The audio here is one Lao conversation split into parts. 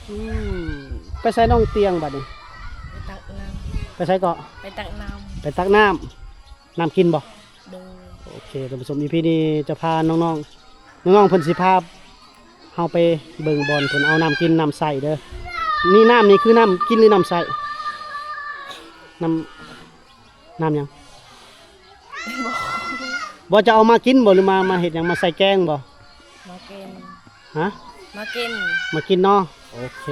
ອືມ ໄປໃສນ້ອງຕຽງບັດນີ້? ໄປຕັກນ້ຳ. ໄປໃສເກາະ? ໄປຕັກນ້ຳ. ໄປຕັກນ້ຳ. ນ້ຳກິນບໍ່? ໂດຍ. ໂອເຄ ທ່ານຜູ້ຊົມ ອີພີນີ້ຈະພານ້ອງໆ ນ້ອງໆ ເພິ່ນຊິພາເຮົາໄປເບິ່ງບ່ອນເພິ່ນເອົານ້ຳກິນນ້ຳໃຊ້ເດີ. ນີ້ນ້ຳນີ້ຄືນ້ຳກິນຫຼືນ້ຳໃຊ້? ນ້ຳ ນ້ຳຫຍັງ? ບໍ່ ຈະເອົາມາກິນບໍ່ ຫຼືມາ ມາເຮັດຫຍັງ? ມາໃສ່ແກງບໍ່? ມາກິນ. ຮະ? ມາກິນ. ມາກິນເນາະ. ໂອເຄ.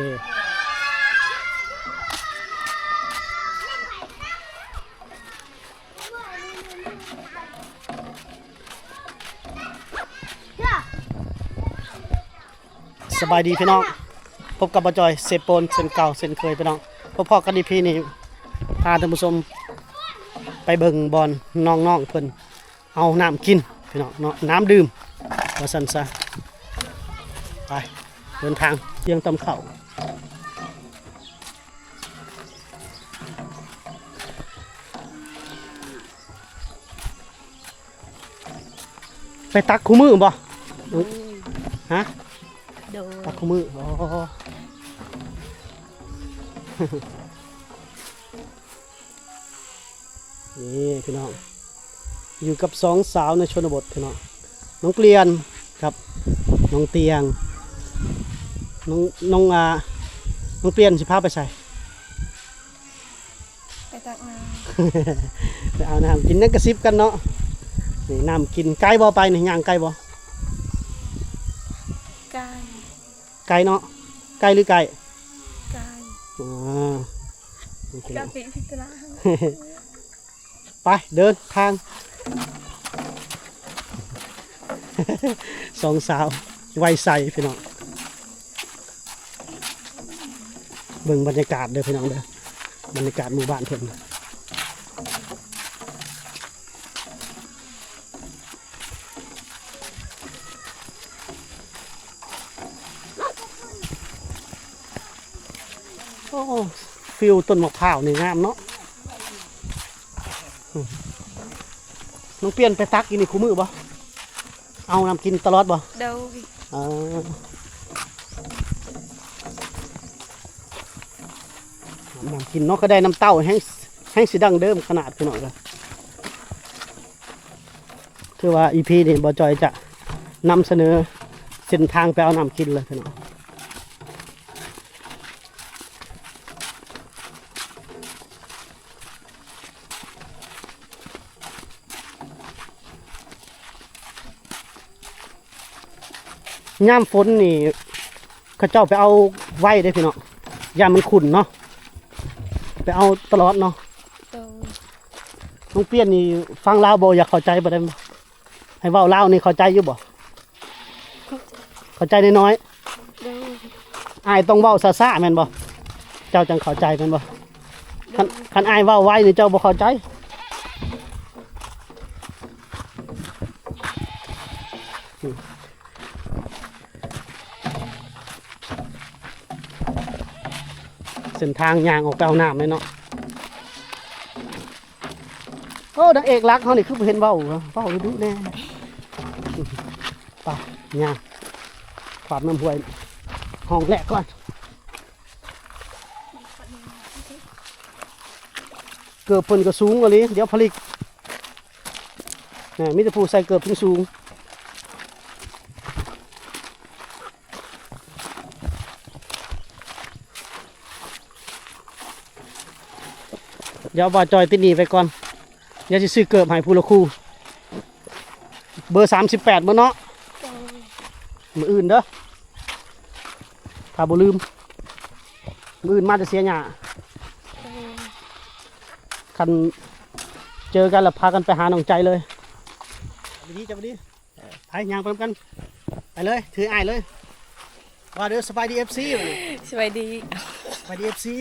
ສະບາຍດີພີ່ນ້ອງ ພົບກັບບ່າວຈອຍເຊໂປນເຊັ່ນເກົ່າເຊັ່ນເຄີຍພີ່ນ້ອງ. ພົບພໍ້ກັນອີພີນີ້ ພາທ່ານຜູ້ຊົມໄປເບິ່ງບ່ອນນ້ອງໆ ເພິ່ນເອົານ້ຳກິນພີ່ນ້ອງເນາະ ນ້ຳດື່ມວ່າຊັ້ນຊະ. ໄປ ເດີນທາງ ຕຽງຕຳເຂົ້າ. ໄປຕັກຄູ່ມື້ບໍ່? ໂດຍ. ຮະ? ໂດຍ. ຕັກຄູ່ມື້. ອໍ ນີ້ພີ່ນ້ອງ ຢູ່ກັບສອງສາວໃນຊົນນະບົດພີ່ນ້ອງ ນ້ອງປ່ຽນກັບນ້ອງຕຽງ. ນ້ອງ ນ້ອງ ອ່າ ນ້ອງປ່ຽນຊິພາໄປໃສ? ໄປຕັກນ້ຳ ໄປເອົານ້ຳກິນ ຍັງກະຊິບກັນເນາະ. ນີ້ນ້ຳກິນ ໄກບໍ່ໄປນີ້? ຍ່າງໄກບໍ່? ໄກ. ໄກເນາະ ໄກຫຼືໃກ້? ໄກ. ອໍ ໂອເຄ ໄກ. ໄປເດີນທາງ ສອງສາວໄວໄຊພີ່ນ້ອງ. ເບິ່ງບັນຍາກາດເດີພີ່ນ້ອງເດີ ບັນຍາກາດໝູ່ບ້ານເພິ່ນ. ໂອ້ ຟິວຕົ້ນໝາກພ້າວນີ້ງາມເນາະ. ນ້ອງປ່ຽນໄປຕັກຢູ່ນີ້ຄູ່ມື້ບໍ່? ເອົານ້ຳກິນຕະຫຼອດບໍ່? ໂດຍ. ເອີ ນ້ຳກິນເນາະ ກໍໄດ້ນ້ຳເຕົ້າແຮງ ແຮງຊິດັ້ງເດີມຂະໜາດພີ່ນ້ອງເອີຍ. ຖືວ່າອີພີນີ້ບ່າວຈອຍຈະນຳສະເໜີເສັ້ນທາງໄປເອົານ້ຳກິນເລີຍພີ່ນ້ອງ. ຍາມຝົນນີ້ ເຂົາເຈົ້າໄປເອົາໄວເດ້ພີ່ນ້ອງ ຢ້ານມັນຂຸ້ນເນາະ ໄປເອົາຕະຫຼອດເນາະ. ໂດຍ. ນ້ອງປ່ຽນນີ້ຟັງລາວບໍ່ ຢາກເຂົ້າໃຈບໍ່ໄດ້? ໃຫ້ເວົ້າລາວນີ້ເຂົ້າໃຈຢູ່ບໍ່? ເຂົ້າໃຈນ້ອຍໆ. ໂດຍ. ອ້າຍຕ້ອງເວົ້າຊ້າໆແມ່ນບໍ່? ເຈົ້າຈັ່ງເຂົ້າໃຈແມ່ນບໍ່? ໂດຍ. ຄັນ ຄັນອ້າຍເວົ້າໄວນີ້ເຈົ້າບໍ່ເຂົ້າໃຈ. ເສັ້ນທາງຍ່າງອອກໄປເອົານ້ຳເລີຍເນາະ. ໂອ້ ນາງເອກຫຼັກເຮົານີ້ຄືບໍ່ເຫັນເວົ້າ ເວົ້າດຸແດ່. ໄປ ຍ່າງຂ້າມນ້ຳຫ້ວຍ ຫ້ອງແລກກ່ອນ. ເກີບເພິ່ນກໍສູງອີ່ຫຼີ ດຽວຜະລິກ. ແນ່ ມີແຕ່ຜູ້ໃສ່ເກີບສູງໆ. ດຽວບ່າວຈອຍຕິດໜີ້ໄປກ່ອນ ດຽວຊິຊື້ເກີບໃຫ້ຜູ້ລະຄູ່. ເບີສາມສິບແປດມື້ເນາະ. ໂດຍ. ມື້ອື່ນເດີ ຖ້າບໍ່ລືມ ມື້ອື່ນມາແຕ່ເຊຍຫຍ້າ. ໂດຍ. ຄັນເຈີກັນລະພາກັນໄປຫານ້ອງໃຈເລີຍ. ດີ ຈະບໍ່ດີ. ເອີ ໄປ ຍ່າງໄປນຳກັນ ໄປເລີຍ ຖືອ້າຍເລີຍ. ວ່າເດີ ສະບາຍດີ ເອັຟຊີ ສະບາຍດີ ສະບາຍດີ ເອັຟຊີ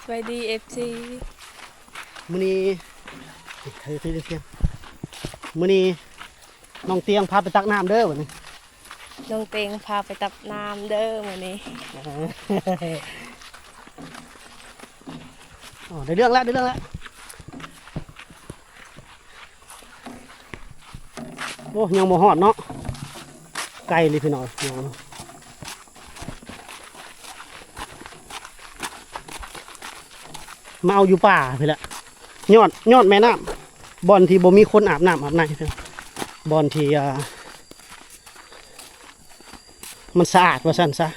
ສະບາຍດີ ເອັຟຊີ. ມື້ນີ້ ມື້ນີ້ນ້ອງຕຽງພາໄປຕັກນ້ຳເດີ ມື້ນີ້ ນ້ອງຕຽງພາໄປຕັກນ້ຳເດີ ມື້ນີ້. ອໍ ໄດ້ເລື່ອງແລ້ວ ໄດ້ເລື່ອງແລ້ວ. ໂອ້ ຍັງບໍ່ຮອດເນາະ ໄກເລີຍພີ່ນ້ອງ. ຍັງ ໂ ມາເອົາຢູ່ປ່າພີ້ແຫຼະ ຍອດ ຍອດແມ່ນ້ຳ ບ່ອນທີ່ບໍ່ມີຄົນອາບນ້ຳອາບໃນ ບ່ອນທີ່ ອ່າ ມັນສະອາດວ່າຊັ້ນຊະ.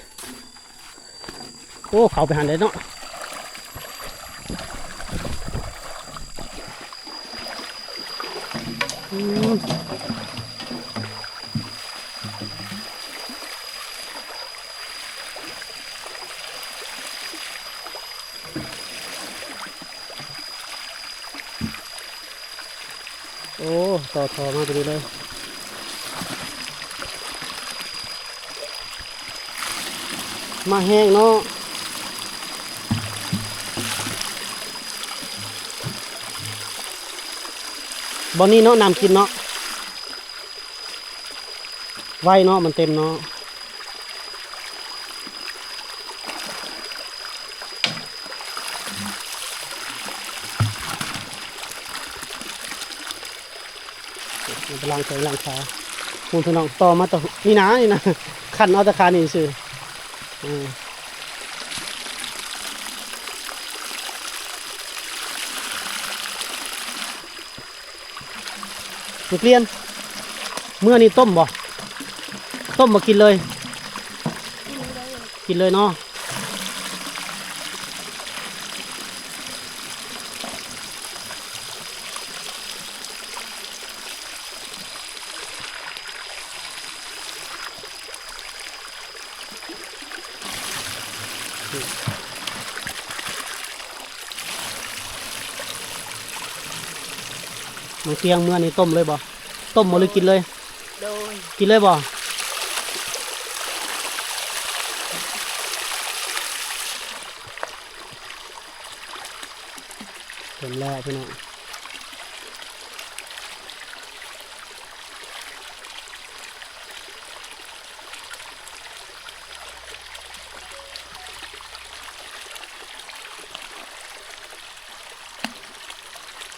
ໂອ້ ເຂົ້າໄປຫັ້ນເລີຍເນາະ. ອືມ ໂອ້ ຕໍ່ທໍ່ມາຕົວນີ້ເລີຍ ມາແຮງເນາະ ບ່ອນນີ້ເນາະ ນ້ຳກິນເນາະ ໄວເນາະ ມັນເຕັມເນາະ. ໄປລ້າງແຂ້ງລ້າງຂາ ພຸ້ນພີ່ນ້ອງ ຕໍ່ມາຕໍ່ນີ້ນາ ນີ້ນາ ຄັນເອົາແຕ່ຂານີ້ຊື່ ເອີ. ນັກຮຽນ ເມື່ອນີ້ຕົ້ມບໍ່? ຕົ້ມບໍ່ ກິນເລີຍ? ກິນເລີຍເນາະ. ນ້ອງຕຽງ ເມື່ອນີ້ຕົ້ມເລີຍບໍ່? ຕົ້ມບໍ່ ຫຼື ກິນເລີຍ? ໂດຍ ກິນເລີຍບໍ່? ເຫັນແລ້ວພີ່ນ້ອງ.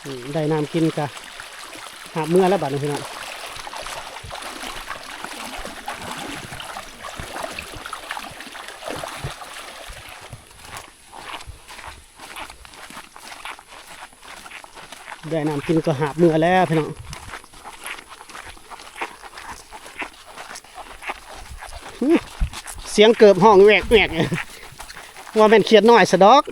ອືມ ໄດ້ນ້ຳກິນກະຫາບເມືອແລ້ວບາດນີ້ພີ່ນ້ອງ. ໄດ້ນ້ຳກິນກໍຫາບເມືອແລ້ວພີ່ນ້ອງ. ຫື ສຽງເກີບຮ້ອງແຫວກໆ ວ່າແມ່ນຂຽດນ້ອຍຊະດອກ.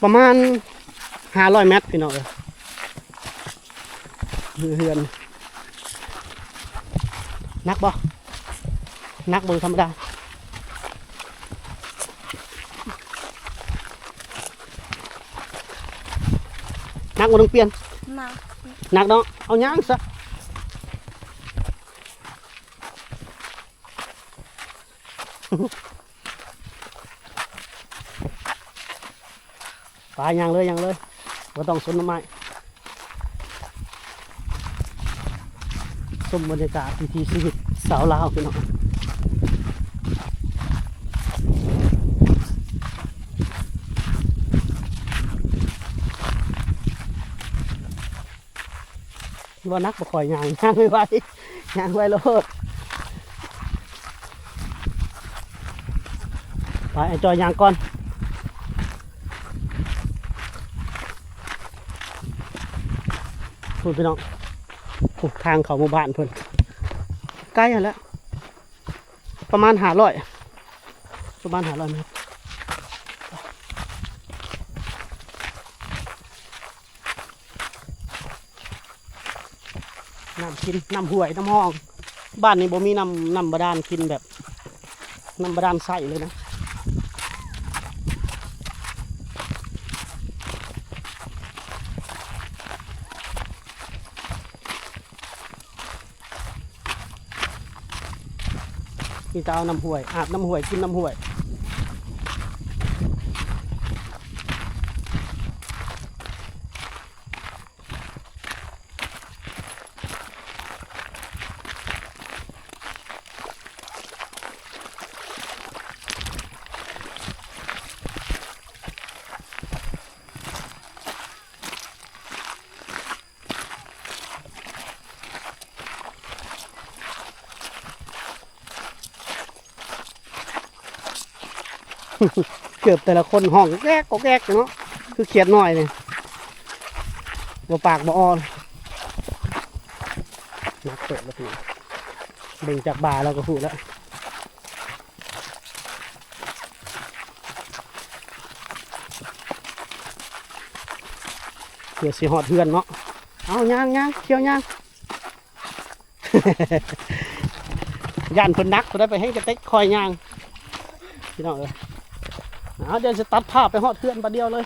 ປະມານຫ້າຮ້ອຍແມັດພີ່ນ້ອງເອີຍ. ເຮືອນ ໜັກບໍ່? ໜັກບໍ່ ຫຼື ທຳມະດາ? ໜັກບໍ່ ນ້ອງປ່ຽນ? ໜັກ ໜັກເນາະ. ເອົາຍ່າງຊະ. ໄປ ຍ່າງເລີຍ ຍ່າງເລີຍ ບໍ່ຕ້ອງສົນໜໍ່ໄມ້. ຊົມບັນຍາກາດວິຖີຊີວິດຊາວລາວພີ່ນ້ອງ. ວ່າໜັກບໍ່ຄ່ອຍຍ່າງ ຍ່າງໄວໆ ຍ່າງໄວໂລດ. ໄປ ອ້າຍຈ່ອຍຍ່າງກ່ອນ. ພຸ້ນພີ່ນ້ອງ ພຸ້ນທາງເຂົ້າໝູ່ບ້ານເພິ່ນ ໃກ້ຫັ້ນແຫຼະ ປະມານຫ້າຮ້ອຍ ປະມານຫ້າຮ້ອຍແມັດ. ນ້ຳກິນ ນ້ຳຫ້ວຍ ນ້ຳຮ່ອງ. ບ້ານນີ້ບໍ່ມີນ້ຳ ນ້ຳບາດານກິນແບບ ນ້ຳບາດານໃຊ້ເລີຍນະ. ມີແຕ່ເອົານ້ຳຫ້ວຍ ອາບນ້ຳຫ້ວຍ ກິນນ້ຳຫ້ວຍ. ເ ເກີບແຕ່ລະຄົນຮ້ອງແກກແກກເນາະ ຄືຂຽດນ້ອຍນີ້ ບໍ່ປາກບໍ່ອໍ. ໜັກເຕີບແລ້ວພີ່ນ້ອງ ເບິ່ງຈາກບ່າແລ້ວກໍຮູ້ແລ້ວ ເພື່ອຊິຮອດເຮືອນເນາະ. ເອົາ ຍ່າງໆ ຂຽວຍ່າງ ຢ້ານເພິ່ນໜັກ ຜູ້ໃດໄປແຮງກະເຕັກ ຄອຍຍ່າງ ພີ່ນ້ອງເອີຍ. ເອົາ ດຽວຊິຕັດພາບໄປຮອດເຮືອນບາດດຽວເລີຍ.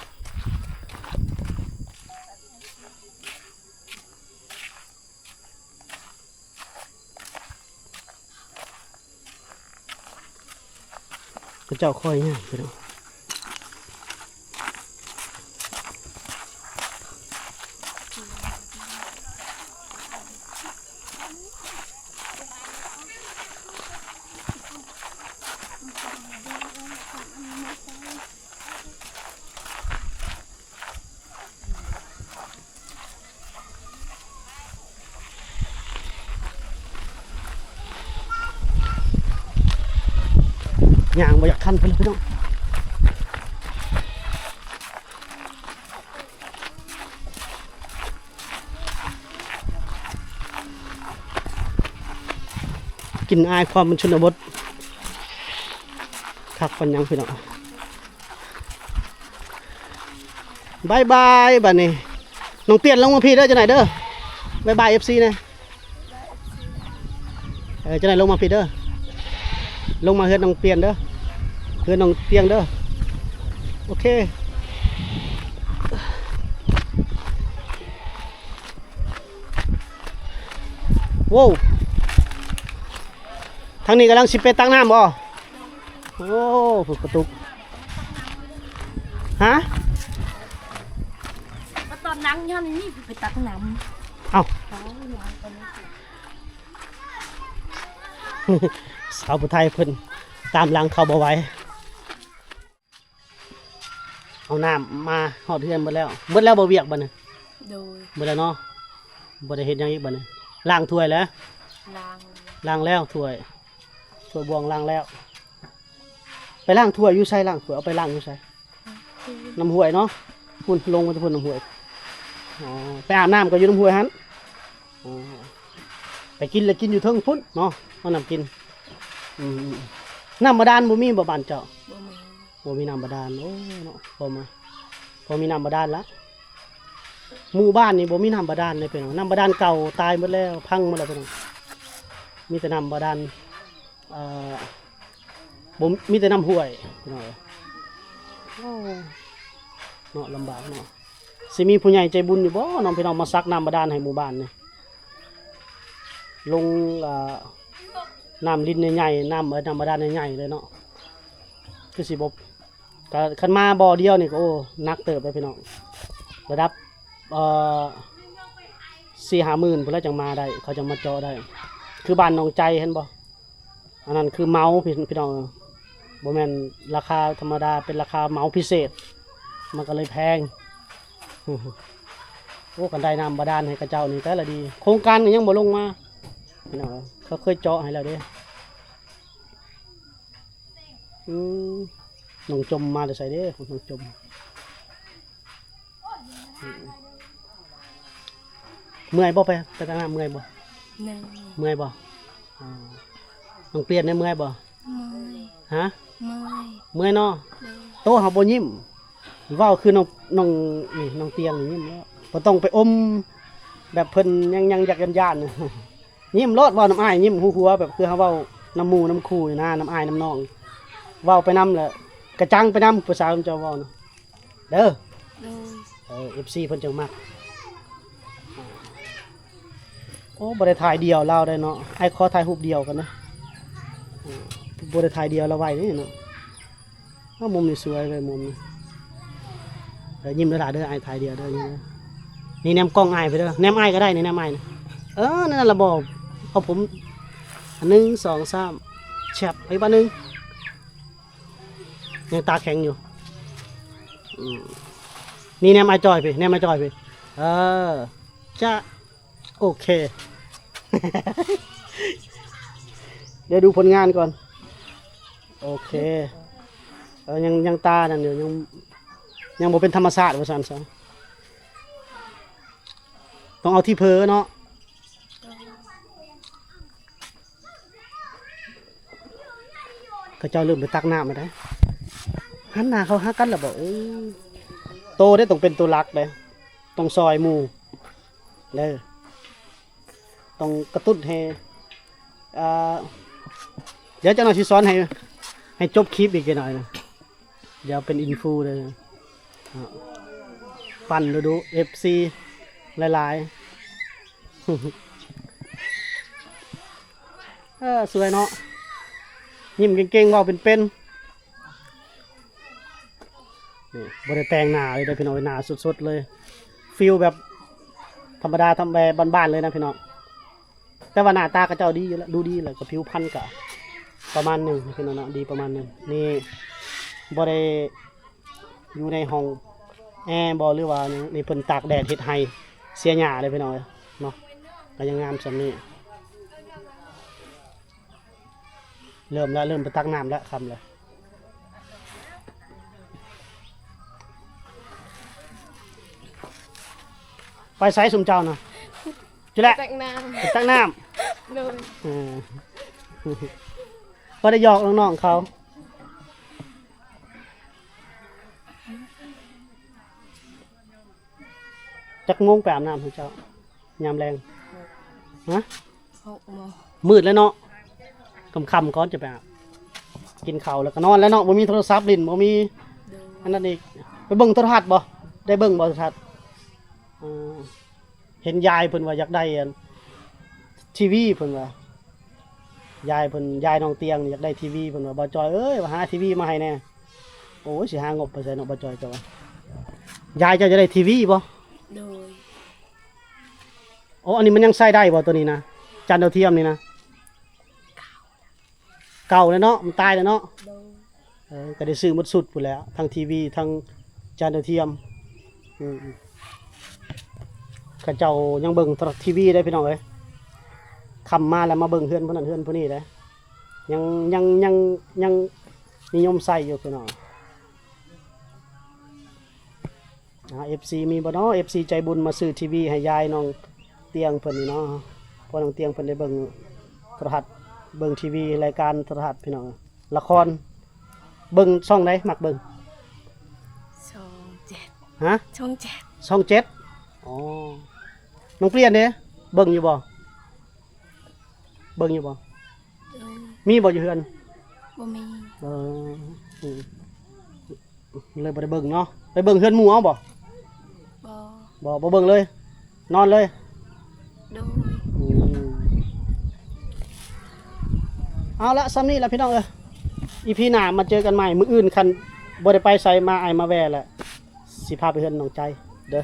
ເຂົາເຈົ້າຄອຍຍ່າງ ພີ່ນ້ອງ. ຍ່າງບໍ່ຢາກທັນເພິ່ນ ພີ່ນ້ອງ. ກິ່ນອາຍຄວາມເປັນຊົນນະບົດ ຄັກປານຫຍັງ ພີ່ນ້ອງ. ບາຍບາຍ ບາດນີ້ ນ້ອງປ່ຽນລົງມາພີ້ເດີ ເຈົ້ານາຍເດີ ບາຍບາຍເອັຟຊີແດ່. ເອີ ເຈົ້ານາຍລົງມາພີ້ເດີ ລົງມາເຮືອນນ້ອງປ່ຽນເດີ ເຮືອນນ້ອງຕຽງເດີ. ໂອເຄ ໂວ້ ທາງນີ້ກຳລັງຊິໄປຕັກນ້ຳບໍ່? ໂອ້ ຜູກກະຕຸກ ຮະ? ກໍຕອນນັ່ງຢູ່ຫັ້ນນີ້ໄປຕັກນ້ຳ. ເອົ້າ ສາວຜູ້ໄທເພິ່ນຕາມຫຼັງເຂົາບໍ່ໄຫວ. ເອົານ້ຳມາຮອດເຮືອນເບິດແລ້ວ. ເບິດແລ້ວບໍ່ວຽກບັດນີ້? ໂດຍ ເບິດແລ້ວເນາະ. ບໍ່ໄດ້ເຮັດຫຍັງອີກບັດນີ້? ລ້າງຖ້ວຍແລ້ວ? ລ້າງ ລ້າງແລ້ວຖ້ວຍ ຖ້ວຍບ່ວງລ້າງແລ້ວ. ໄປລ້າງຖ້ວຍຢູ່ໃສ? ລ້າງຖ້ວຍເອົາໄປລ້າງຢູ່ໃສ? ນ້ຳຫ້ວຍເນາະ ພຸ້ນ ລົງມາແຕ່ພຸ້ນ ນ້ຳຫ້ວຍ. ອໍ ໄປອາບນ້ຳກໍຢູ່ນ້ຳຫ້ວຍຫັ້ນ. ອໍ ໄປກິນລະກິນຢູ່ເທິງພຸ້ນເນາະ ເອົານ້ຳກິນ. ອືມ ນ້ຳບາດານບໍ່ມີບໍ່ບ້ານເຈົ້າ? ບໍ່ມີ ບໍ່ມີນ້ຳບາດານ. ໂອ້ເນາະ ພໍມາ ພໍມີນ້ຳບາດານລະ. ໝູ່ບ້ານນີ້ບໍ່ມີນ້ຳບາດານເລີຍພີ່ນ້ອງ ນ້ຳບາດານເກົ່າຕາຍໝົດແລ້ວ ພັງໝົດແລ້ວພີ່ນ້ອງ. ມີແຕ່ນ້ຳບາດານ ເອີ ບໍ່ ມີແຕ່ນ້ຳຫ້ວຍພີ່ນ້ອງເອີຍ. ໂອ້ ເນາະ ລຳບາກເນາະ. ຊິມີຜູ້ໃຫຍ່ໃຈບຸນຢູ່ບໍ່ເນາະພີ່ນ້ອງ ມາສັກນ້ຳບາດານໃຫ້ໝູ່ບ້ານນີ້? ລົງ ເອີ ນ້ຳລິນໃຫຍ່ໆ ນ້ຳ ເອີ ນ້ຳບາດານໃຫຍ່ໆເລີຍເນາະ. ຄືຊິບໍ່ ກະຄັນມາບໍ່ດຽວນີ້ກໍ ໂອ້ ໜັກເຕີບເດ້ພີ່ນ້ອງ. ລະດັບ ເອີ ສີ່ຫ້າໝື່ນພຸ້ນແຫຼະ ຈັ່ງມາໄດ້ ເຂົາຈັ່ງມາເຈາະໄດ້. ຄືບ້ານໜອງໄຈ ເຫັນບໍ່? ອັນນັ້ນຄືເໝົາ ພີ່ ພີ່ນ້ອງ ບໍ່ແມ່ນລາຄາທຳມະດາ ເປັນລາຄາເໝົາພິເສດ ມັນກໍເລີຍແພງ. ໂອ້ ຄັນໄດ້ນ້ຳບາດານໃຫ້ເຂົາເຈົ້ານີ້ແຕ່ລະດີ. ໂຄງການກໍຍັງບໍ່ລົງມາພີ່ນ້ອງ ເຂົາເຄີຍເຈາະໃຫ້ແລ້ວເດ້. ອືມ ນ້ອງຈົມມາແຕ່ໃສເດ້ ນ້ອງຈົມ? ເມື່ອຍບໍ່ ໄປ ໄປຕາກນ້ຳເມື່ອຍບໍ່? ເມື່ອຍ ເມື່ອຍບໍ່? ອໍ ນ້ອງປ່ຽນເດ້ເມື່ອຍບໍ່? ເມື່ອຍ ຮະ? ເມື່ອຍ ເມື່ອຍເນາະ. ໂຕເຮົາບໍ່ຍິ້ມ ເວົ້າຄືນ້ອງ ນ້ອງ ນີ້ ນ້ອງຕຽງນີ້ຍິ້ມແລ້ວ ບໍ່ຕ້ອງໄປອົມແບບເພິ່ນຍັງ ຍັງຢາກຢ້ານໆ. ຍິ້ມໂລດ ເວົ້ານຳອ້າຍຍິ້ມຫົວໆ ແບບຄືເຮົາເວົ້ານຳໝູ່ນຳຄູ່ນີ້ນະ ນຳອ້າຍນຳນ້ອງ ເວົ້າໄປນຳແຫຼະ ກະຈັງໄປນຳ ພາສາເຈົ້າເວົ້ານະ ເດີ. ໂດຍ ເອີ ເອັຟຊີເພິ່ນຈັ່ງມັກ. ໂອ້ ບໍ່ໄດ້ຖ່າຍດ່ຽວລາວໄດ້ເນາະ ອ້າຍຂໍຖ່າຍຮູບດ່ຽວກ່ອນເດີ. ບໍ່ໄດ້ຖ່າຍດ່ຽວລາວໄວ້ເດ້ເນາະ. ເອົາ ມຸມນີ້ສວຍເລີຍ ມຸມນີ້. ເອີ ຍິ້ມເດີຫຼ້າເດີ ອ້າຍຖ່າຍດ່ຽວເດີ. ນີ້ແນມກ້ອງອ້າຍໄປເດີ ແນມອ້າຍກໍໄດ້ ນີ້ແນມອ້າຍ. ເອີ ນັ້ນລະ ບໍ່ ເອົາຜົມ ໜຶ່ງ ສອງ ສາມ ແຊັບ ອີກບາດໜຶ່ງ ຍັງຕາແຂງຢູ່. ອືມ ນີ້ແນມອ້າຍຈ້ອຍພີ້ ແນມອ້າຍຈ້ອຍພີ້. ເອີ ຈະ ໂອເຄ ດຽວດູຜົນງານກ່ອນ. ໂອເຄ ເອີ ຍັງ ຍັງຕານັ້ນຢູ່ ຍັງ ຍັງບໍ່ເປັນທຳມະຊາດວ່າຊັ້ນຊະ. ຕ້ອງເອົາທີ່ເຜີເນາະ. ເຂົາເຈົ້າເລີ່ມໄປຕັກນ້ຳແລ້ວເດ້. ຫັນໜ້າເຂົ້າຫາກັນແລ້ວບໍ? ເອີ ໂຕເດ້ ຕ້ອງເປັນໂຕຫຼັກເດ້ ຕ້ອງຊ່ອຍໝູ່ເດີ. ຕ້ອງກະຕຸ້ນໃຫ້ ອ່າ ດຽວຈັກໜ້ອຍຊິສອນໃຫ້ ໃຫ້ຈົບຄລິບອີກຈັກໜ້ອຍນະ. ດຽວເປັນອິນຟູເດີ. ປັ່ນດຸໆ ເອັຟຊີຫຼາຍໆ. ເອີ ສວຍເນາະ ຍິ້ມເກັ່ງໆ ເວົ້າເປັນໆ. ນີ້ ບໍ່ໄດ້ແຕ່ງໜ້າເລີຍເດີພີ່ນ້ອງເອີຍ ໜ້າສົດໆ ເລີຍ ຟີລແບບທຳມະດາ ທຳແບບບ້ານໆ ເລີຍນະພີ່ນ້ອງ. ແຕ່ວ່າໜ້າຕາເຂົາເຈົ້າດີຢູ່ແລ້ວ ດູດີແລ້ວ ກໍຜິວພັນກໍປະມານໜຶ່ງພີ່ນ້ອງເນາະ ດີປະມານໜຶ່ງ. ນີ້ບໍ່ໄດ້ຢູ່ໃນຫ້ອງແອບໍ ຫຼືວ່ານີ້ເພິ່ນຕາກແດດເຮັດໄຮ່ເສຍຫຍ້າເດ້ພີ່ນ້ອງເອີຍເນາະ ກໍຍັງງາມສ່ຳນີ້. ເລີ່ມແລ້ວ ເລີ່ມໄປຕັກນ້ຳແລ້ວ ຄ່ຳແລ້ວ. ໄປໃສຊຸມເຈົ້ານະ? ຈຸແລະ ຕັກນ້ຳ ໄປຕັກນ້ຳ. ໂດຍ ເອີ ບໍ່ໄດ້ຫຍອກນ້ອງໆ ເຂົາ. ຈັກໂມງໄປອາບນ້ຳໃຫ້ເຈົ້າ ຍາມແລງ? ຮະ? ຫົກໂມງ. ມືດແລ້ວເນາະ ຄ່ຳໆ ກ່ອນຈະໄປອາບ ກິນເຂົ້າແລ້ວກໍນອນແລ້ວເນາະ ບໍ່ມີໂທລະສັບຫຼິ້ນ ບໍ່ມີ ໂດຍ ອັນນັ້ນອີກ. ໄປເບິ່ງໂທລະທັດບໍ່? ໄດ້ເບິ່ງບໍ່ໂທລະທັດ? ເອີ ເຫັນຍາຍເພິ່ນວ່າຢາກໄດ້ອັນ ທີວີ ເພິ່ນວ່າ ຍາຍເພິ່ນ ຍາຍນ້ອງຕຽງຢາກໄດ້ທີວີ ເພິ່ນວ່າ ບ່າວຈ່ອຍເອີຍ ຫາທີວີມາໃຫ້ແດ່. ໂອ້ຍ ຊິຫາງົບໄປໃສເນາະ ບ່າວຈ່ອຍ ເຈົ້າວ່າ. ຍາຍເຈົ້າຢາກໄດ້ທີວີບໍ່? ໂດຍ. ໂອ້ ອັນນີ້ມັນຍັງໃຊ້ໄດ້ບໍ່ ໂຕນີ້ນະ ຈານດາວທຽມນີ້ນະ? ເກົ່າແລ້ວເນາະ ມັນຕາຍແລ້ວເນາະ. ໂດຍ. ເອີ ກໍໄດ້ຊື້ໝົດຊຸດພຸ້ນແຫຼະ ທັງທີວີ ທັງຈານດາວທຽມ. ອືມ ເຂົາເຈົ້າຍັງເບິ່ງໂທລະທັດ ທີວີ ເດ້ພີ່ນ້ອງເອີຍ ຄ່ຳມາແລ້ວມາເບິ່ງເຮືອນຜູ້ນັ້ນເຮືອນຜູ້ນີ້ເດ້. ຍັງ ຍັງ ຍັງ ຍັງນິຍົມໃຊ້ຢູ່ພີ່ນ້ອງ. ອ່າ ເອັຟຊີ ມີບໍ່ເນາະ ເອັຟຊີ ໃຈບຸນມາຊື້ທີວີໃຫ້ຍາຍນ້ອງຕຽງເພິ່ນນີ້ເນາະ ເພາະນ້ອງຕຽງເພິ່ນໄດ້ເບິ່ງໂທລະທັດ ເບິ່ງທີວີ ລາຍການໂທລະທັດພີ່ນ້ອງ ລະຄອນ. ເບິ່ງຊ່ອງໃດມັກເບິ່ງ? ຊ່ອງເຈັດ. ຮະ? ຊ່ອງເຈັດ. ຊ່ອງເຈັດ. ອໍ ນ້ອງປ່ຽນເດ້ ເບິ່ງຢູ່ບໍ່? ເບິ່ງຢູ່ບໍ່? ເອີ ມີບໍ່ຢູ່ເຮືອນ? ບໍ່ມີ. ເອີ ອືມ ເລີຍບໍ່ໄດ້ເບິ່ງເນາະ. ໄປເບິ່ງເຮືອນໝູ່ເອົາບໍ່? ບໍ່. ບໍ່ ບໍ່ເບິ່ງເລີຍ ນອນເລີຍ. ໂດຍ. ອືມ ເອົາລະ ສ່ຳນີ້ລະພີ່ນ້ອງເອີຍ ອີພີໜ້າມາເຈີກັນໃໝ່. ມື້ອື່ນຄັນບໍ່ໄດ້ໄປໃສ ມາອ້າຍມາແວ່ລະ ຊິພາໄປເຮືອນນ້ອງໃຈເດີ. ໂດຍ.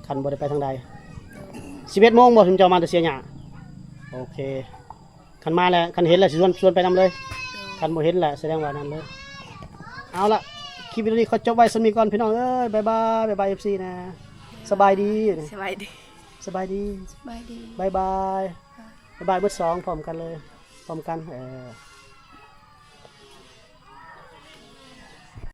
ຄັນບໍ່ໄດ້ໄປທາງໃດ. ໂດຍ. ສິບເອັດໂມງບໍ່ ຊຸມເຈົ້າມາແຕ່ເສຍຫຍ້າ? ໂອເຄ ຄັນມາແລ້ວ ຄັນເຫັນແລ້ວຊິຊວນ ຊວນໄປນຳເລີຍ. ໂດຍ. ຄັນບໍ່ເຫັນແລ້ວສະແດງວ່ານັ້ນເລີຍ. ເອົາລະ ຄລິບວິດີໂອນີ້ຂໍຈົບໄວ້ສ່ຳນີ້ກ່ອນພີ່ນ້ອງເອີຍ. ບາຍບາຍ ບາຍບາຍ ເອັຟຊີ ນະ. ສະບາຍດີ. ສະບາຍດີ. ສະບາຍດີ. ສະບາຍດີ. ບາຍບາຍ. ບາຍບາຍ ໝົດສອງ ພ້ອມກັນເລີຍ ພ້ອມກັນ ເອີ.